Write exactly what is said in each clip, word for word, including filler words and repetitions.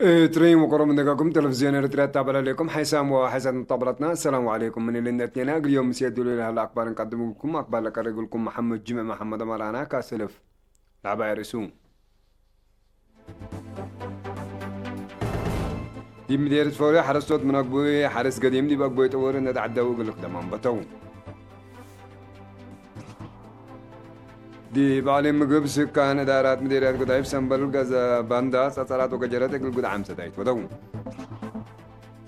ኤረትርዩም ወቅሩብ፣ እንደጋኩም ቴሌቪዝዮን ኤረትርያ ትታበለ ሌኩም ሓይሳም ወሓይሳት መጣበለትና። ሰላም ዓለይኩም። ምን እሊ እንዴ ትኔና እግል ዮም ምስየት ዱሉ ለሀለ አክባር እንቀድም እግልኩም። አክባር ለቀርእ እግልኩም መሐመድ ጅምዕ መሐመድ አማራና ካሰልፍ። ለዐባይ ርእሱ። ዲብ ምዴርየት ፎሮ ሐረስቶት ምን አግቡይ ሐርስ ገዲም ዲብ አግቡይ ጥውር እንዴ ተዐደው እግል ልክደም አንበተው። ዲብ አሊ ምግብ ስካን እዳራት ምዴርያት ጉዳይፍ ሰምበል ገዘ ባንዳ ጸጸራት ወገጀረት እግል ጉድዓም ሰዳይት ወደው።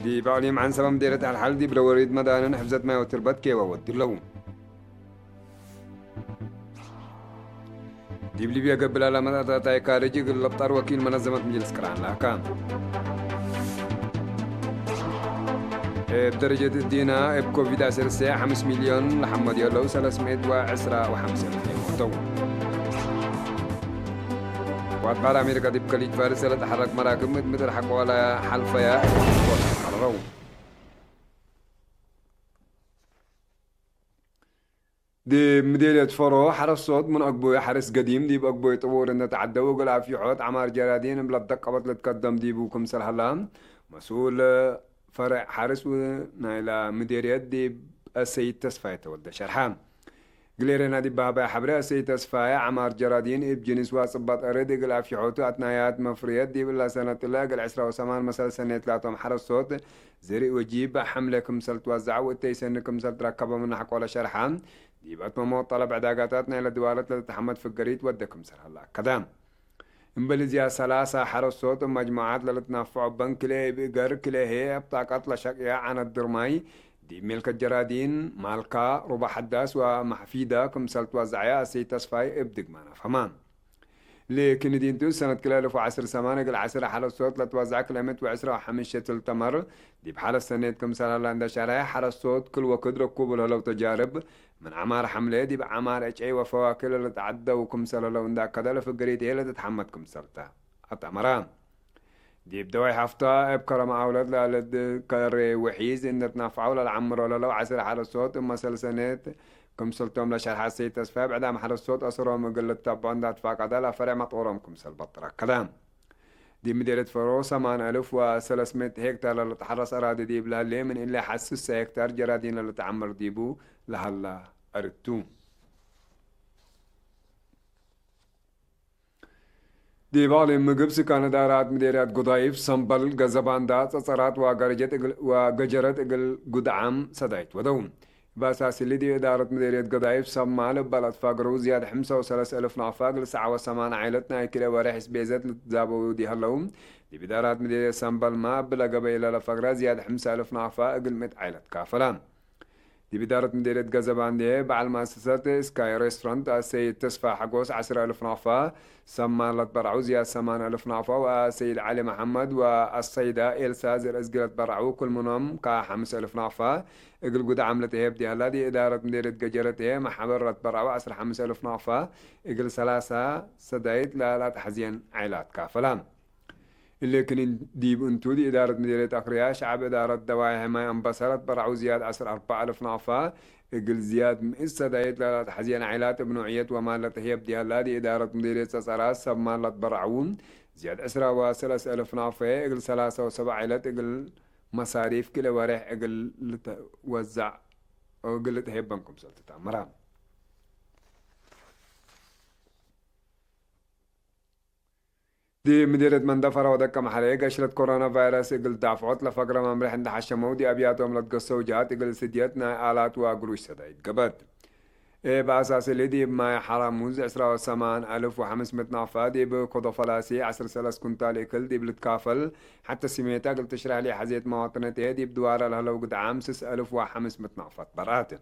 ዲብ አሊ መዓንሰበ ምዴርያት ሐልሐል ዲብ ለወሪድ መዳንን ሕፍዘት ማይ ወትርበት ኬወ ወድለው። ዲብ ሊብየ ገብእ ለአመጣጣታይ ካርጅ እግል ለብጠር ወኪል መነዘመት ምጅልስ ቅራን ለአካ። እብ ደረጀት እዲና እብ ኮቪድ ዐሰርተ ሐምስ ሚልዮን ለሐመድ የለው ሰለስ ምእት ወዐስራ ወሐምስ እልፍ ሞተው። ወአድባር አሜሪካ ዲብ ከሊጅ ፋርስ ለተሐረክ መራክብ ምድር ሐቆ ለሐልፈያ ኤክስፖርት ቀረረው። ዲብ ምዴርየት ፎሮ ሐረስቶት ምን አግቡይ ሐርስ ገዲም ዲብ አግቡይ ጥቡር እንዴ ተዐደው እግል አፍይሖት ዐማር ጀራዲን እብ ለደቀበት ልትከደም ዲቡ ክምሰል ሀላ፣ መስኡል ፈርዕ ሐርስ ናይላ ምዴርየት ዲብ አሰይድ ተስፋዬ ተወልደ ሸርሐ። እግል ኤረና ዲብ በሀባይ ሐብሬ አሰይድ ተስፋዬ ዐማር ጀራዲን እብ ጅንስ ወጽባጥ አርድ እግል አፍይሖቱ አትናያት መፍርየት ዲብ እላ ሰነት እለ እግል ዕስራ ወሰማን መሰል ሰኔት ላቶም ሐረስቶት ዝርእ ወጂብ ሐምለ ክምሰል ትወዘዐ ወእተይ ሰኒ ክምሰል ትረከበ ምን ሐቆለ ሸርሐ። ዲብ አትመሞ ጠለብ ዕዳጋታት ናይለ ድዋለት ለልትሐመድ ፍገሪት ወደ ክምሰል ሀለ አከደ። እምበል እዚያ ሰላሳ ሐረስቶት እብ መጅሙዓት ለልትናፈዖ በን ክልኤ እብ እገር ክልኤ ህዬ እብ ጣቀት ለሸቅየ ዐነት ድርማይ ዲብ ሜልከ ጀራዲን፣ ማልካ፣ ሩባ ሐዳስ ወመሕፊዳ ክምሰል ትወዘዐየ አሰይድ ተስፋይ እብ ድግማን አፍሀማ። ሌክን እዲንቱ ሰነት ክልኤ አልፍ ወዐስር ሰማን እግል ዐስር ሐረስቶት ለትወዘዐ ክልኤ ምእት ወዕስራ ወሐምስ ሸትል ተመር ዲብ ሐለት ሰኔት ክምሰል ሀላ እንዴ ሸርሐ፣ ሐረስቶት ክል ወክድ ረኩቡ ለህለው ተጃርብ ምን ዐማር ሐምሌ ዲብ ዐማር ዕጨይ ወፈዋክህ ለልትዐደው ክምሰል ህለው እንዴ አከደ ለፍገሪት ህዬ ለትትሐመድ ክምሰል ተ አትአመረ። ዲብ ደዋይ ሐፍታ እብ ከረመ አውለት ለልትከሬ ውሒዝ እንዴ ትናፈዐው ለልዐምሮ ለህለው ዐስር ሐረስቶት እብ መሰል ሰኔት ክምሰልቶም ለሸርሐ አሰይድ ተስፋይ፣ ብዕዳም ሐረስቶት አሰሮም እግል ልተብዖ እንዴ አትፋቀደ ለፈሬዕ መጦሮም ክምሰል በጥር አከደ። ዲብ ምዴርየት ፈሮ ሰማን አልፍ ወሰለስ ምእት ሄክታር ለልትሐረስ አራዲ ዲብ ለህሌ፣ ምን እሊ ሐስሰ ሄክታር ጀራዲን ለልትዐመር ዲቡ ለሀላ አርድ ቱ። ዲብ አሊ ምግብ ስካን እዳራት ምዴርያት ጉዳይፍ፣ ሰምበል፣ ገዘባንዳ፣ ጸጸራት ወገረጀት እግል፣ ወገጀረት እግል ጉድዓም ሰዳይት ወደው። እብ አሳስ እሊ ዲብ እዳረት ምዴርየት ገዳይፍ ሰማ ለበ ለትፋግረው ዝያድ ሕምሳ ወሰለስ እልፍ ናፋ እግል ሰዓ ወሰማን ዓይለት ናይ ክልኤ ወሬሕ እስቤዘት ልትዛበው ዲ ሀለው። ዲብ እዳራት ምዴርየት ሰምበልመ እብ ለገበይ ለለፈግረ ዝያድ ሕምሳ እልፍ ናፋ እግል ምእት ዓይለት ካፈለ። ዲብ እዳረት ምዴርየት ገዘባንዴ በዓል መአሰሰት ስካይ ሬስቶራንት አሰይድ ተስፋ ሐጎስ ዐስር እልፍ ናፋ፣ ሰማን ለትበረዐው ዝያድ ሰማን እልፍ ናፋ ወአሰይድ ዐሊ መሐመድ ወአሰይዳ ኤልሳ ዘርእዝጊ ለትበረዐው ክል ምኖም ከሐምስ እልፍ ናፋ፣ እግል ጉድዓም ለተሄብ ዲሀላ፣ ዲብ እዳረት ምዴርየት ገጀረት ህዬ መሐበር ለትበረዐው ዐስር ሐምስ እልፍ ናፋ እግል ሰላሳ ሰዳይት ለለአትሐዝየን ዓይላት ካፈላ። እሊ ክኒን ዲብ እንቱ፣ ዲብ እዳረት ምዴርየት አክርያ ሸዐብ እዳረት ደዋይሕ ማይ አንበሳ ለትበረዐው ዝያድ ዐስር አርበዕ እልፍ ናፋ እግል ዝያድ ምእት ሰዳይት ለለአትሐዝየን ዓይላት እብ ኖዕየት ወማል ለተሄብ ዲሀላ፣ ዲብ እዳረት ምዴርየት ጸጸራት ሰማን ለትበረዐው ዝያድ ዐስራ ወሰለስ እልፍ ናፋ እግል ሰላሳ ወሰብዕ ዓይላት እግል መሳሪፍ ክልኤ ወሬሕ እግል ልትወዘዕ እግል ልትሄበን ክምሰል ትትአመረ። ዲብ ምዴርየት መንደፈራ ወደቀ መሐሬ፣ ገሽለት ኮሮና ቫይረስ እግል ዳፍዖት ለፈግረ መምሬሕ እንዴ ሐሸመው፣ ዲብ አብያቶም ለትገሰው ጀሃት እግል ስድየት ናይ አላት ወግሩሽ ሰዳይት ገብአት። እብ አሳስ እሊ፣ ዲብ ማይ ሐራሙዝ ዐስራ ወሰማን አልፍ ወሐምስ ምእት ናፋ፣ ዲብ ኮዶፈላሴ ዐስር ሰለስ ኩንታል እክል ዲብ ልትካፈል፣ ሐተ ስሜተ እግል ትሽረሕ ለኢሐዜት መዋጥነት ህዬ፣ ዲብ ድዋረ ለህለው ግድዓም ስስ አልፍ ወሐምስ ምእት ናፋ ትበርአት።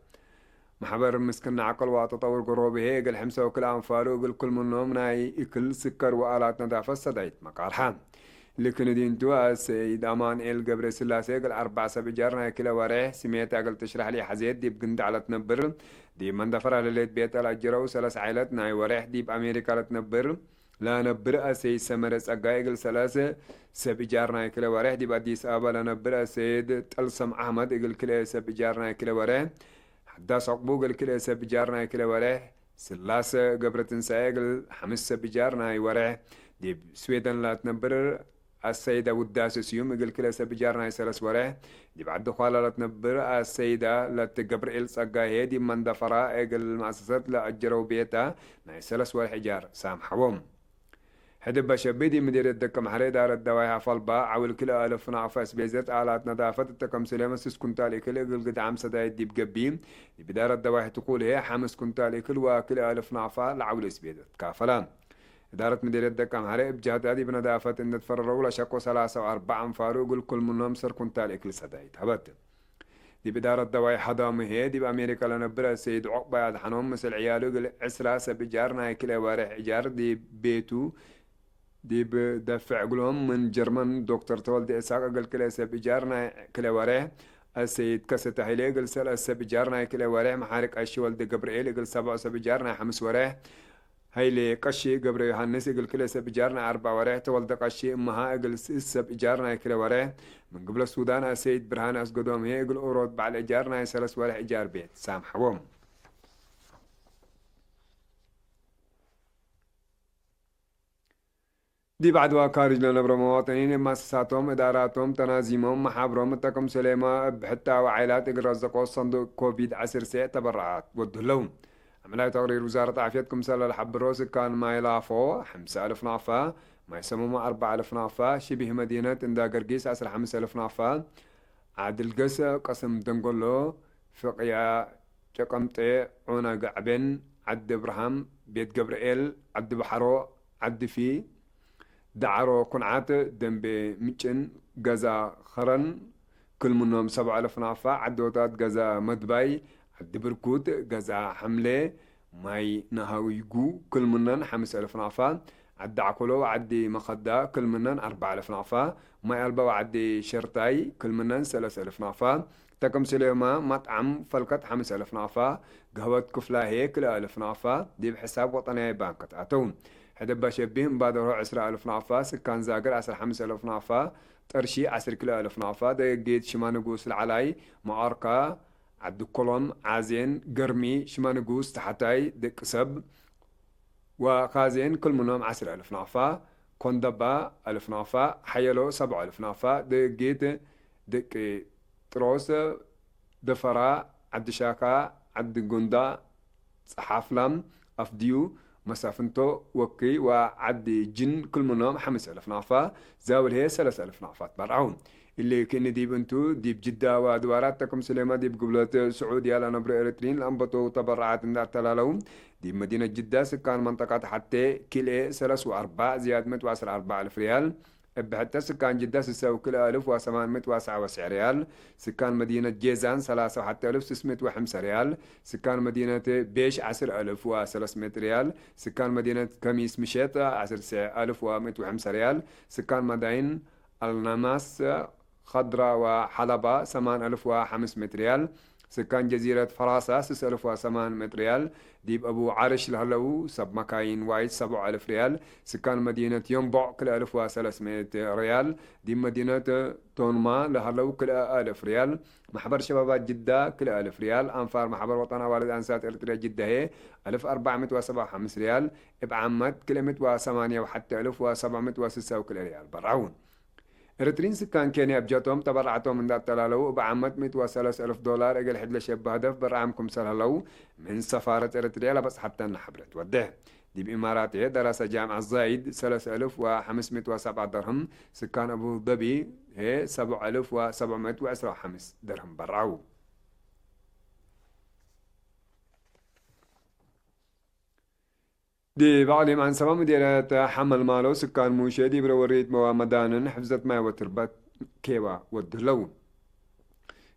መሕበር ምስክና ዐቅል ወአተጠውር ገሮብ ህዬ፣ እግል ሕምሰ ወክል አንፋሩ እግል ክል ምኖም ናይ እክል፣ ስከር ወአላት ነዳፈት ሰዳይት መቃርሐ። ልክን እዲንቱ፣ አሰይድ አማንኤል ገብረስላሴ እግል አርበዕ ሰብ እጃር ናይ ክልኤ ወሬሕ ስሜት እግል ትሽረሕ ለኢሐዜት ዲብ ግንዳዕ ለትነብር፣ ዲብ መንደፈራ ለሌት ቤት ለአጅረው ሰለስ ዓይለት ናይ ወሬሕ ዲብ አሜሪካ ለትነብር፣ ለነብር አሰይድ ሰመረ ጸጋይ እግል ሰለስ ሰብ እጃር ናይ ክልኤ ወሬሕ፣ ዲብ አዲስ አበባ ለነብር አሰይድ ጠልሰም አሕመድ እግል ክልኤ ሰብ እጃር ናይ ክልኤ ወሬሕ፣ ሐዳስ ዐቅቡ እግል ክልኤ ሰብ እጃር ናይ ክልኤ ወሬሕ፣ ስላሰ ገብረትንሳኤ እግል ሐምስ ሰብ እጃር ናይ ወሬሕ፣ ዲብ ስዌደን ለትነብር አሰይደ ውዳሴ ስዩም እግል ክልኤ ሰብ እጃር ናይ ሰለስ ወሬሕ ዲብ ዐዲ ኳላ ለትነብር አሰይደ ለትገብርኤል ጸጋዬ ዲብ መንደፈራ እግል መአሰሰት ለአጀረው ቤተ ናይ ሰለስ ወሬሕ እጃር ሳምሐዎም። ሕድ እበ ሸቢ ዲብ ምዴርየት ደቀምሐሬ እዳረት ደዋይሕ አፈልባ ዐውል ክልኤ አልፍ ናቅፈ እስቤዘት አላት ነዳፈት እተ ከምስሌመ ስስ ኩንታል እክል እግል ግድዓም ሰዳይት ዲብ ገቢ፣ ዲብ እዳረት ደዋይሕ ትኩል ህዬ ሐምስ ኩንታል እክል ወክልኤ አልፍ ናቅፈ ለዐውል እስቤዘት ካፈለ። እዳረት ምዴርየት ደቀምሐሬ እብ ጀህታ ዲብ ነዳፈት እንዴ ትፈረረው ለሸቆ ሰላሳ ወአርበዕ አንፋሩ እግል ኩል ምኖም ሰር ኩንታል እክል ሰዳይት ሀበት። ዲብ እዳረት ደዋይ ሐዳሙ ህዬ፣ ዲብ አሜሪካ ለነብር አሰይድ ዑቅባይ አድሐኖም ምስል ዕያሉ እግል ዕስራ ሰብ እጃር ናይ ክልኤ ወሬሕ እጃር ዲብ ቤቱ ዲብ ደፍዕ እግሎም፣ ምን ጀርመን ዶክተር ተወልደ ኢሳቅ እግል ክልኤ ሰብ እጃር ናይ ክልኤ ወሬሕ፣ አሰይድ ከሰተ ሀይሌ እግል ሰለስ ሰብ እጃር ናይ ክልኤ ወሬሕ፣ መሓሪ ቀሺ ወልደ ገብርኤል እግል ሰብዖ ሰብ እጃር ናይ ሐምስ ወሬሕ፣ ሀይሌ ቀሺ ገብረ ዮሐንስ እግል ክልኤ ሰብ እጃር ናይ አርበዕ ወሬሕ፣ ተወልደ ቀሺ እመሃ እግል ስስ ሰብ እጃር ናይ ክልኤ ወሬሕ፣ ምን ግብለ ሱዳን አሰይድ ብርሃነ አስገዶም ህዬ እግል ኡሮት በዐል እጃር ናይ ሰለስ ወሬሕ እጃር ቤት ሳምሐዎም። ዲብ ዐድዋ ካርጅ ለነብሮ መዋጠኒን እብ መአሰሳቶም፣ እዳራቶም፣ ተናዚሞም፣ መሓብሮም እተ ክምሰሌመ እብ ሕታ ወዓይላት እግል ረዘቆ ሰንዱቅ ኮቪድ ዐስር ሴዕ ተበረዓት ወዱ ህለው። አምዕላይ ተቅሪር ውዛረት ዓፍየት ክምሰል ለልሐብሮ፣ ስካን ማይ ላፎ ሐምሳ አልፍ ናቅፋ፣ ማይ ሰመሞ አርበዕ አልፍ ናቅፋ፣ ሽቢህ መዲነት እንዳ ገርጊስ ዐስር ሐምስ አልፍ ናቅፋ፣ ዓድልገስ፣ ቀስም ደንጎሎ፣ ፍቅያ፣ ጨቀምጤ፣ ዑነ ገዕቤን፣ ዐዲ እብርሃም፣ ቤት ገብርኤል፣ ዐዲ በሐሮ፣ ዐዲ ፊ፣ ደዐሮ፣ ኩንዓት፣ ደንቤ ምጭን፣ ገዛ ኸረን፣ ክል ምኖም ሰብዓ አልፍ ናቅፋ፣ ዐዲ ወጣት፣ ገዛ መድባይ፣ ዐዲ ብርኩት፣ ገዛ ሐምሌ፣ ማይ ነሃዊጉ፣ ክል ምነን ሐምስ አልፍ ናቅፋ፣ ዐዲ ዐኮሎ ወዐዲ መኸዳ፣ ክል ምነን አርበዕ አልፍ ናቅፋ፣ ማይ አልባ ወዐዲ ሸርታይ፣ ክል ምነን ሰለስ አልፍ ናቅፋ፣ ተክምስሌሆመ መጥዐም ፈልከት ሐምስ አልፍ ናቅፋ፣ ገህወት ክፍላሄ ክልኤ አልፍ ናቅፋ፣ ዲብ ሕሳብ ወጠንያይ ባንክ ተአተው። ሕድ እበ ሸቢህ እምባደርሆ ዕስራ አልፍ ናቅፋ፣ ስካን ዛግር ዐስር ሐምስ አልፍ ናቅፋ፣ ጠርሺ ዐስር ክልኤ አልፍ ናቅፋ፣ ደገጌት ሽማ ንጉስ ለዐላይ፣ መዓርካ፣ ዐዲ ኮሎም፣ ዓዜን፣ ገርሚ፣ ሽማ ንጉስ ተሐታይ፣ ደቂ ሰብ፣ ወካዜን ክል ምኖም ዐስር አልፍ ናቅፋ፣ ኮንደባ አልፍ ናቅፋ፣ ሐየሎ ሰብዖ አልፍ ናቅፋ፣ ደገጌት ደቂ ጥሮስ፣ ደፈራ፣ ዐዲ ሻካ፣ ዐዲ ጎንዳ፣ ጸሓፍላም፣ አፍድዩ፣ መሳፍንቶ፣ ወክይ ወዐዲ ጅን ክል ምኖም ሐምስ አልፍ ናቅፋ፣ ዛውል ህዬ ሰለስ አልፍ ናቅፋ ትበርዐው። እሊ ክእኒ ዲብ እንቱ፣ ዲብ ጅዳ ወአድዋራት ተክም ስሌማ ዲብ ግብለት ስዑድያ ለነብሮ ኤረትርዪን ለአንበተው ተበረዓት እንዴ አተላለው፣ ዲብ መዲነት ጅዳ ስካን መንጠቀት ሐቴ ኪልኤ ሰለስ ወአርበዕ ዝያድ ምእት ወዐስር አርበዕ አልፍ ሪያል፣ እብ ሕተ ስካን ጅዳ ስሰ ወክልኤ አልፍ ወሰማን ምእት ወሰዓ ወሰዕ ሪያል፣ ስካን መዲነት ጄዛን ሰላሳ ወሐቴ አልፍ ስስ ምእት ወሐምሰ ሪያል፣ ስካን መዲነት ቤሽ ዐስር አልፍ ወሰለስ ምእት ሪያል፣ ስካን መዲነት ከሚስ ምሸጥ ዐስር አልፍ ወምእት ወሐምሰ ሪያል፣ ስካን መዳይን አልናማስ፣ ከድራ ወሐለባ ሰማን አልፍ ወሐምስ ምእት ሪያል፣ ስካን ጀዚረት ፈራሳ ስስ አልፍ ወሰማን ምእት ሪያል፣ ዲብ አቡ ዐርሽ ለህለው ሰብ መካይን ዋይት ሰብዑ አልፍ ሪያል፣ ስካን መዲነት የንቦዕ ክልኤ አልፍ ወሰለስ ምእት ሪያል፣ ዲብ መዲነት ቶንማ ለህለው ክልኤ አልፍ ሪያል፣ መሕበር ሸባባት ጅዳ ክልኤ አልፍ ሪያል፣ አንፋር መሕበር ወጠን አዋልድ አንሳት ኤርትርያ ጅዳ ህዬ አልፍ አርበዕ ምእት ወሰብዓ ወሐምስ ሪያል፣ እብ ዓመት ክልኤ ምእት ወሰማንያ ወሐቴ አልፍ ወሰብዕ ምእት ወስሳ ወክልኤ ሪያል በርዐው። ኤረትርዪን ስካን ኬንያ እብ ጀቶም ተበረዓቶም እንዴ አተላለው፣ እብ ዓመት ምእት ወሰለስ አልፍ ዶላር እግል ሕድ ለሸብህ ሀደፍ በርዓም ክምሰል ህለው፣ ምን ሰፋረት ኤረትርያ ለበጽሐተነ ሐብሬት ወዴሕ። ዲብ ኢማራት ህዬ ደረሰ ጃምዐት ዛይድ ሰለስ አልፍ ወሐምስ ምእት ወሰብዓ ደርህም፣ ስካን አቡ ደቢ ህዬ ሰብዑ አልፍ ወሰብዑ ምእት ወዕስራ ወሐምስ ደርህም በርዐው። ዲብ አቅሊም ዐንሰበ ምዴርየት ሐመልማሎ፣ ስካን ሙሼ ዲብረ ወሪት መዋ መዳንን ሕፍዘት ማይ ወትርበት ኬዋ ወዱ ህለው።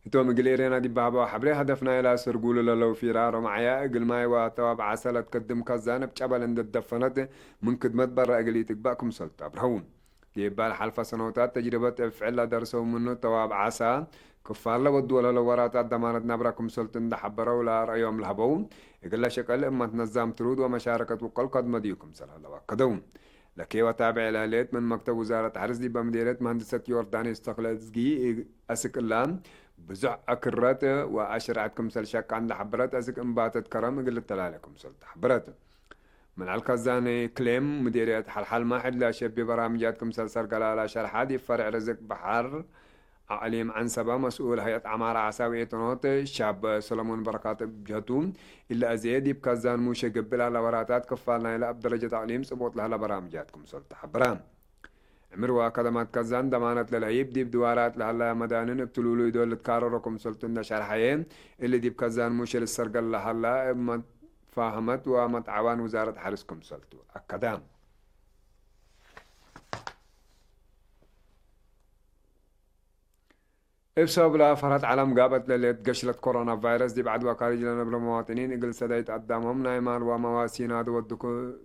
ህቶም እግል ኤሬና ዲብ በሀበው ሐብሬ፣ ሀደፍ ናይላ ሰርጉሉ ለለው ፊራ ሮማዕያ እግል ማይ ወተዋብ ዐሰ ለትከድም ከዛን እብ ጨበል እንዴ ትደፈነት ምን ክድመት በረ እግል ኢትግበእ ክምሰል ተአብርሀው። ዲብ እባል ሐልፈ ሰኖታት ተጅርበት እብ ፍዕል ለደርሰው ምኑ ተዋብ ዐሰ፣ ክፋል ለወዱ ወለለው ወራታት ደማነት ነብረ ክምሰልቱ እንዴ ሐበረው ለረአዮም ለሀበው፣ እግለ ሸቀል እመት ነዛም ትሩድ ወመሻረከት ውቀል ከድመ ዲዩ ክምሰል ሀለው አከደው። ለኬወ ታብዕ ለህሌት ምን መክተብ ውዛረት ሐርስ ዲበ ምዴርየት መሀንድሰት ዮርዳኖስ ተክለ እዝጊ አስክ እላ፣ ብዙሕ አክረት ወአሽርዐት ክምሰል ሸቃ እንዴ ሐበረት፣ አስክ እምባተት ከረም እግል ልተላሌ ክምሰል ተሐበረት። ምን አልከዛን ክሌም፣ ምዲርየት ሐልሐል ማሕድ ለአሸቢ በራምጃት ክምሰል ሰርገላ ለሸርሐ፣ ዲብ ፈርዕ ርዝቅ በሐር አቅሊም ዐንሰበ መስኡል ሀይአት ዐማረ ዐሳብ ኤትኖት ሻብ ሰለሞን በረካት እብ ጀህቱ፣ እለ አዜ ዲብ ከዛን ሙሼ ገብእ ለሀለ ወራታት ክፋል ናይለ እብ ደረጀት አቅሊም ጽቡጥ ለሀለ በራምጃት ክምሰል ተሐበረ። ዕምር ወአካደማት ከዛን ደማነት ለለህይብ ዲብ ድዋራት ለሀለ መዳንን እብ ትሉሉይ ዶል ልትካረሮ ክምሰልቱ እንደ ሸርሐየ፣ እሊ ዲብ ከዛን ሙሼ ልሰርገል ለሀለ እብ መትፋህመት ወመትዓዋን ውዛረት ሐርስ ክምሰልቱ አከደ። እብ ሰበብ ለፈርሀት ዐለም ጋብአት ለህሌት ገሽለት ኮሮና ቫይረስ፣ ዲብ ዐድ ወካርጅ ለነብሮ መዋጥኒን እግል ሰዳይት አዳሞም ናይ ማል ወመዋሲ ናደ ወድኩ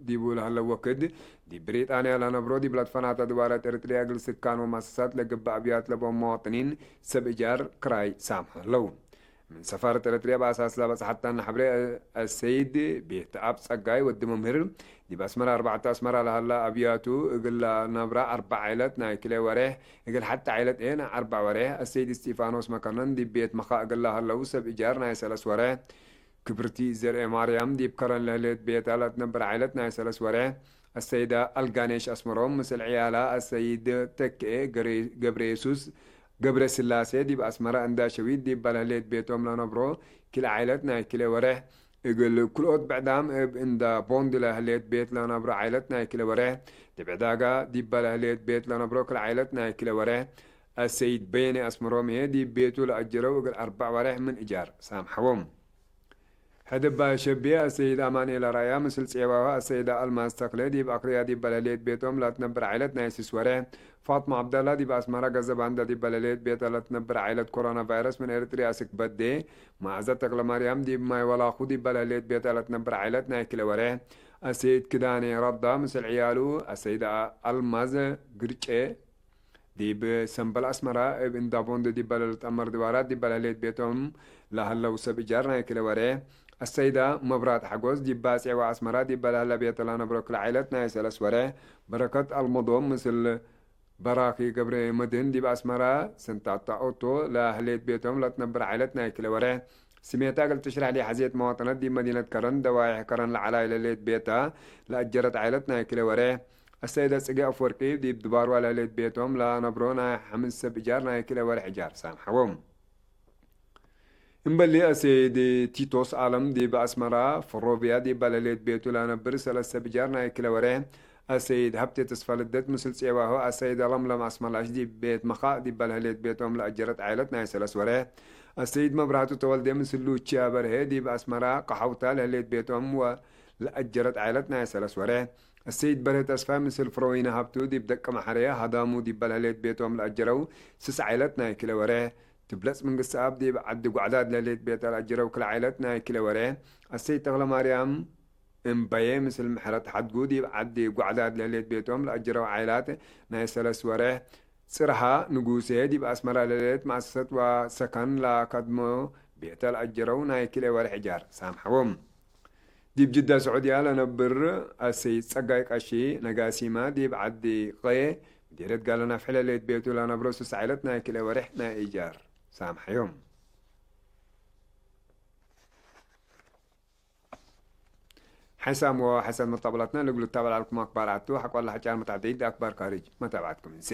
ዲቡ ለሀለው ወክድ፣ ዲብ ብሪጣንያ ለነብሮ ዲብ ለትፈናተ ድዋረት ኤረትርያ እግል ስካን ወመአሰሳት ለገብእ አብያት ለቦም መዋጥኒን ሰብ እጃር ክራይ ሳምሐ ዐለው። ምን ሰፋረት ኤረትርያ በአሳስ ለበጽሐታነ ሐብሬ፣ አሰይድ ቤተአብ ጸጋይ ወዲ መምህር፣ ዲብ አስመረ አርበዕተ አስመረ ለሀለ አብያቱ እግል ለነብራ አርበዕ ዐይለት ናይ ክልኤ ወሬሕ እግል ሐቲ ዐይለት ኤ ናይ አርበዕ ወሬሕ፣ አሰይድ እስጢፋኖስ መከነን ዲብ ቤት መኻእ እግል ለሀለው ሰብ እጃር ናይ ሰለስ ወሬሕ፣ ክብርቲ ዘርኤ ማርያም ዲብ ከረን ለህሌት ቤታ ለትነብር ዐይለት ናይ ሰለስ ወሬሕ፣ አሰይዳ አልጋኔሽ አስመሮም ምስል ዕያላ አሰይድ ተክኤ ገሬ-፣ ገብረ የሱስ ገብረ ስላሴ ዲብ አስመረ እንዳ ሸዊት ዲብ ለህሌት ቤቶም ለነብሮ ክልኤ ዐይለት ናይ ክልኤ ወሬሕ፣ እግል ክልኦት ብዕዳም እብ እንዳ ቦንድ ለህሌት ቤት ለነብሮ ዐይለት ናይ ክልኤ ወሬሕ፣ ዲብ ዕዳጋ ዲብ ለህሌት ቤት ለነብሮ ክልኤ ዐይለት ናይ ክልኤ ወሬሕ፣ አሰይድ በየነ አስመሮም ህዬ ዲብ ቤቱ ለአጀረው እግል አርበዕ ወሬሕ ምን እጃር ሳምሐዎም። ሕድ እባ ሸቤ አሰይድ አማንኤል አርአያ ምስል ጼባሁ አሰይደ አልማዝ ተክለ ዲብ አክርያ ዲብ ለህሌት ቤቶም ለትነብር ዐይለት ናይ ስስ ወሬሕ፣ ፋጥማ ዐብደላ ዲብ አስመረ ገዘ ባንዳ ዲብ ለህሌት ቤተ ለትነብር ዐይለት ኮሮና ቫይረስ ምን ኤረትርያ አስክ በዴ፣ መአዘ ተክለማርያም ዲብ ማይ ወላኩ ዲብ ለህሌት ቤተ ለትነብር ዐይለት ናይ ክልኤ ወሬሕ፣ አሰይድ ክዳኔ ረዳ ምስል ዕያሉ፣ አሰይደ አልማዝ ግርጬ፣ ዲብ ሰምበል አስመረ እብ እንዳ ቦንድ ዲበ ለልትአመር ድዋራት ዲበ ለህሌት ቤቶም ለሀለው ሰብ እጃር ናይ ክልኤ ወሬሕ፣ አሰይዳ መብራት ሐጎስ ዲብ ባጼ ወአስመረ ዲበ ለሀለ ቤተ ለነብሮ ክልኤ ዐይለት ናይ ሰለስ ወሬሕ፣ በረከት አልመዶም ምስል በራኪ ገብረ መድህን ዲብ አስመረ ስንታታ ኦቶ ለህሌት ቤቶም ለትነብር ዐይለት ናይ ክልኤ ወሬሕ፣ ስሜታ እግል ትሽረሕ ለሐዜት መዋጥነት ዲብ መዲነት ከረን ደዋይሕ ከረን ለዐላይ ለህሌት ቤታ ለአጀረት ዐይለት ናይ ክልኤ ወሬሕ፣ አሰይደ ጽጌ አፍወርቂ ዲብ ድባርዋ ለህሌት ቤቶም ለነብሮ ናይ ሐምስ ሰብ እጃር ናይ ክልኤ ወሬሕ እጃር ሳምሐዎም። እምበሊ አሰይድ ቲቶስ አለም ዲብ አስመራ ፈሮቪያ ዲብ ለህሌት ቤቱ ለነብር ሰለስ ሰብ እጃር ናይ ክልኤ ወሬሕ፣ አሰይድ ሀብቴ ተስፋልደት ምስል ጼባሁ አሰይደ ለምለም አስመላሽ ዲብ ቤት መኻእ ዲብ ለህሌት ቤቶም ለአጀረት ዐይለት ናይ ሰለስ ወሬሕ፣ አሰይድ መብራህቱ ተወልዴ ምስል ሉቺያ በርሄ ዲብ አስመራ ቀሐውታ ለህሌት ቤቶም ወ ለአጀረት ዐይለት ናይ ሰለስ ወሬሕ፣ አሰይድ በርሄ ተስፋይ ምስል ፍረወይነ ሀብቱ ዲብ ደቀ መሐርየ ሀዳሙ ዲብ ለህሌት ቤቶም ለአጀረው ስስ ዐይለት ናይ ክልኤ ወሬሕ፣ ትብለጽ መንግስትኣብ ዲብ ዐዲ ጓዕዳድ ለህሌት ቤተ ለአጀረው ክልኤ ዐይለት ናይ ክልኤ ወሬሕ፣ አሰይድ ተክለማርያም እምበዬ ምስል ምሕረት ሐድጉ ዲብ ዐዲ ጓዕዳድ ለህሌት ቤቶም ለአጀረው ዐይላት ናይ ሰለስ ወሬሕ፣ ጽርሃ ንጉሴ ዲብ አስመረ ለህሌት መአሰሰት ወሰከን ለከድሞ ቤተ ለአጀረው ናይ ክልኤ ወሬሕ እጃር ሳምሐዎም። ዲብ ጅዳ ስዑድያ ለነብር አሰይድ ጸጋይ ቀሺ ነጋሲማ ዲብ ዐዲ ቀየ ምዴርየት ጋለ ናፍሐ ለህሌት ቤቱ ለነብሮ ስስ ዐይለት ናይ ክልኤ ወሬሕ ናይ እጃር ሳምሐዮም። ሕሳም ወሐሰን መጣበላትና ለእግሉ ትታበል ዐልኩም አክባር ዐቱ ሐቆ ለሐጫር መታዕደይት አክባር ካርጅ መታብዐትኩም እንሴ።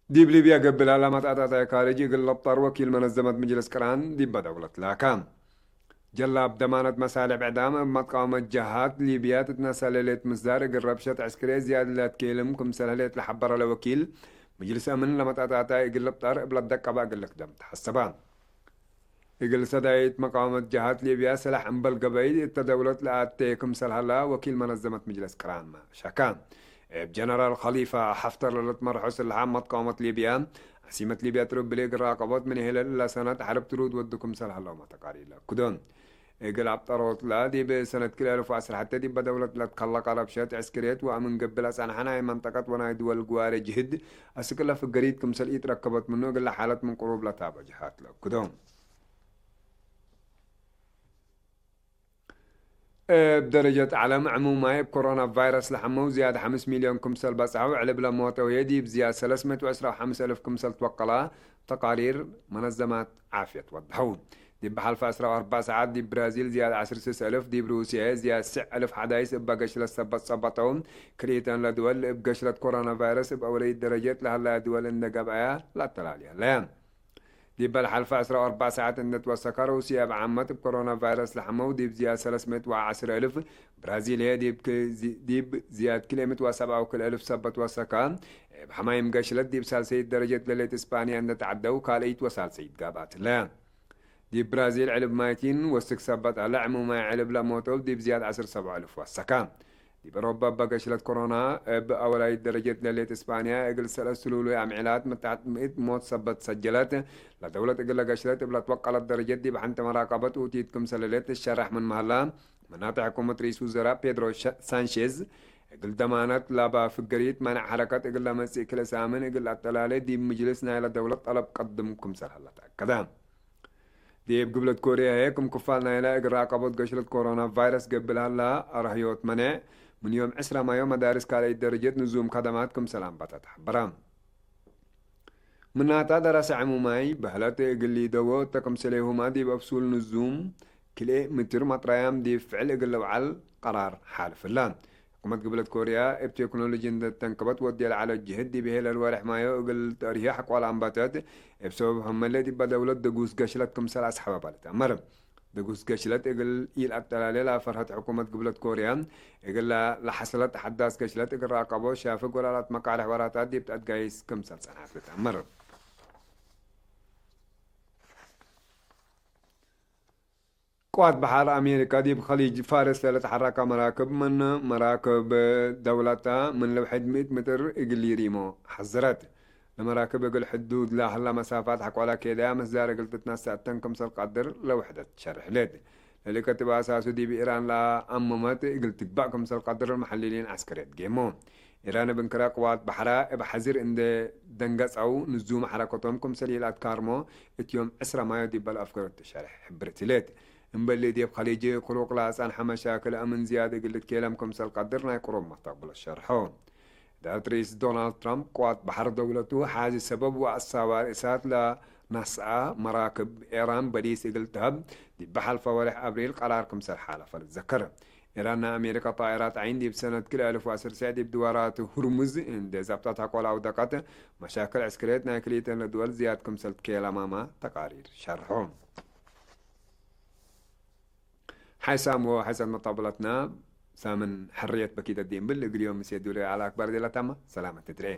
ዲብ ሊብያ ገብእ ለሀላ መትአታታይ ካርጅ እግል ለብጠር ወኪል መነዘመት ምጅልስ ቅራን ዲበ ደውለት ላካ። ጀላብ ደማነት መሳልሕ ብዕዳም እብ መትቃወመት ጀሃት ሊብያ ትትነሰእ ለህሌት ምስዳር እግል ረብሸት ዕስክርየት ዝያድ ለትኬልም ክምሰል ህሌት ለሐበረ ለወኪል ምጅልስ አምን ለመትአታታይ እግል ልብጠር እብ ለደቀበ እግል ልክደም ተሐሰበ። እግል ሰዳይት መቃወመት ጀሃት ሊብያ ሰላሕ እምበል ገበይ እተ ደውለት ለአቴ ክምሰል ሀላ ወኪል መነዘመት ምጅለስ ቅራን ሸከ። እብ ጀነራል ከሊፋ ሐፍተር ለልትመርሖ ስለሓም መትቃወመት ሊብያ፣ ዐሲመት ሊብያ ትሩብሊ እግል ራቀቦት ምን ይህለ ለሰነት ሐርብ ትሩድ ወዱ ክምሰል ሀለውመ ተቃሪር ለአክዶ። እግል አብጠሮትለ ዲብ ሰነት ክልኤ አልፍ ወዐስር ሐቴ ዲበ ደውለት ለትከለቀ ረብሸት ዕስክርየት ወአምን ገብእ ለጸንሐ ናይ መንጠቀት ወናይ ድወል ግዋሬ ጅህድ አስክ ለፍገሪት ክምሰል ኢትረከበት ምኑ እግለ ሓለት ምን ቅሩብ ለታበ ጀሃት ለአክዶ። እብ ደረጀት ዐለም፣ ዕሙማይ እብ ኮሮና ቫይረስ ለሐመው ዝያድ ሐምስ ሚልዮን ክምሰል በጽሐው፣ ዕልብ ለሞተው ህዬ ዲብ ዝያድ ሰለስ ምእት ወዕስራ ወሐምስ እልፍ ክምሰል ትወቀላ ተቃሪር መነዘማት ዓፍየት ወድሐው። ዲብ ሐልፈ ዕስራ ወአርበዕ ሰዓት ዲብ ብራዚል ዝያድ ዐስር ስስ እልፍ፣ ዲብ ሩስየ ዝያድ ስዕ እልፍ ሐዳይስ እበ ገሽለት ሰበት ጸበጠው። ክልኢተን ለድወል እብ ገሽለት ኮሮና ቫይረስ እብ አወለይት ደረጀት ለሀለያ ድወል እንዴ ገብአያ ለአተላልየ ህለየ። ዲበ ለሐልፈ ዕስራ ወአርበዕ ሰዓት እንዴ ትወሰከ፣ ሩስየ እብ ዓመት እብ ኮሮና ቫይረስ ለሐመው ዲብ ዝያድ ሰለስ ምእት ወዐስር እልፍ፣ ብራዚል ህዬ ዲብ ክ-፣ ዚ-፣ ዲብ ዝያድ ክልኤ ምእት ወሰብዓ ወክልኤ እልፍ ሰበት ወሰከ። እብ ሐማይም ገሽለት ዲብ ሳልሰይት ደረጀት ለሌት እስፓንያ እንዴ ተዐደው፣ ካልአይት ወሳልሰይት ጋብአት ህለ። ዲብ ብራዚል ዕልብ ማይቲን ወስክ ሰበት ዐለ፣ ዕሙማይ ዕልብ ለሞተው ዲብ ዝያድ ዐስር ሰብዓ እልፍ ወሰከ። ዲብ አውሮፓ እበ ገሽለት ኮሮና እብ አወላይት ደረጀት ለሌት እስፓንያ፣ እግል ሰለስ ትሉሉይ አምዕላት ምን ተሕት ምእት ሞት ሰበት ሰጀለት። ለደውለት እግለ ገሽለት እብ ለትወቀለት ደረጀት ዲብ ሐንተ መራቀበት ኡቲት ክምሰል ህሌት ትሸረሕ ምን መሀላ፣ መናተ ሕኩመት ርኢስ ውዘራእ ፔድሮ ሸ-፣ ሳንሼዝ፣ እግል ደማነት ላባ ፍገሪት መነዕ ሐረከት እግል ለመጽእ ክልኤ ሳምን እግል አተላሌ ዲብ ምጅልስ ናይለ ደውለት ጠለብ ቀድም ክምሰል ሀለ ተአከደ። ዲብ ግብለት ኮርያ ህዬ፣ ክም ክፋል ናይለ እግል ራቀቦት ገሽለት ኮሮና ቫይረስ ገብእ ለሀላ አርህዮት መኔዕ፣ ምን ዮም ዕስራ ማዮ መዳርስ ካልአይት ደረጀት ንዙም ከደማት ክምሰል አንበተ ተሐበረ። ምናታ ደረሰ ዕሙማይ በህለት እግል ሊደዎ እተ ክምሰሌሁመ ዲብ አብሱል ንዙም ክልኤ ምትር መጥራያም ዲብ ፍዕል እግል ልውዓል ቀራር ሓልፍ እለ። ሕኩመት ግብለት ኮርያ፣ እብ ቴክኖሎጂ እንዴ ተንክበት ወዴ ለዐለት ጅህድ፣ ዲብ ሄለል ወሬሕ ማዮ እግል ተእርህዮ ሐቆል አንበተት። እብ ሰበብ ሀመለ ዲበ ደውለት ደጉስ ገሽለት ክምሰል አስሐበ ለትአመር። ደጉስ ገሽለት እግል ኢለአተላሌ ለፈርሀት ሕኩመት ግብለት ኮርያ፣ እግል ለሐሰለት ሐዳስ ገሽለት እግል ራቀቦ ሻፍግ ወላላት መቃልሕ ወራታት ዲብ ተአትጋይስ ክምሰል ጸንሐት ልትአመር። ቅዋት በሐር አሜሪካ ዲብ ከሊጅ ፋርስ ለልትሐረከ መራክብ ምን መራክብ ደውለተ ምን ለውሕድ ምእት ምትር እግል ሊሪሞ ሐዝረት። ለመራክብ እግል ሕዱድ ለሀላ መሳፋት ሐቆለ ኬደያ ምስዳር እግል ትትነሰእ እተን ክምሰል ቀድር ለውሕደት ሸርሕ ሌት። ለልከትብ አሳሱ ዲብ ኢራን ለአመመት እግል ትግባእ ክምሰል ቀድር መሐልሊን ዐስከርየት ጌሞ። ኢራን እብ እንክረ ቅዋት በሐራ እብ ሐዝር እንዴ ደንገጸው፣ ንዙም ሐረከቶም ክምሰል ኢለአትካርሞ እት ዮም ዕስራ ማዮ ዲበ ለአፍገሮት ሸርሕ ሕብርት ህሌት። እምበል ዲብ ከሊጅ ክሩቅ ለአጸንሐ መሻክል አምን ዝያድ እግል ልትኬለም ክምሰል ቀድር ናይ ቅሩብ መስተቅብሎት ሸርሖ። እዳረት ርኢስ ዶናልድ ትራምፕ ቅዋት በሐር ደውለቱ ሓዚ ሰበብ ወአሳባር እሳት ለነስአ መራክብ ኤራን በዲስ እግል ተሀብ ዲብ ሐልፈ ወሬሕ አብሪል ቀራር ክምሰል ሓለፈ ልትዘከር። ኤራን ናይ አሜሪካ ጣኢራት ዐይን ዲብ ሰነት ክልኤ አልፍ ወዐስር ዲብ ድዋራት ሁርሙዝ እንዴ ዛብጠት ሐቆል አውደቀት፣ መሻክል ዕስክርየት ናይ ክልኢተን ለድወል ዝያድ ክምሰል ትኬለማመ ተቃሪር ሸርሖ። ሓይሳም ወሓይሳም መጣብለትና ሳምን ሕርየት በኪደት ዲብ እብል እግል ዮም ምሴ ዱለ አልአክባር ዴላታማ ሰላመት ትትርኤ።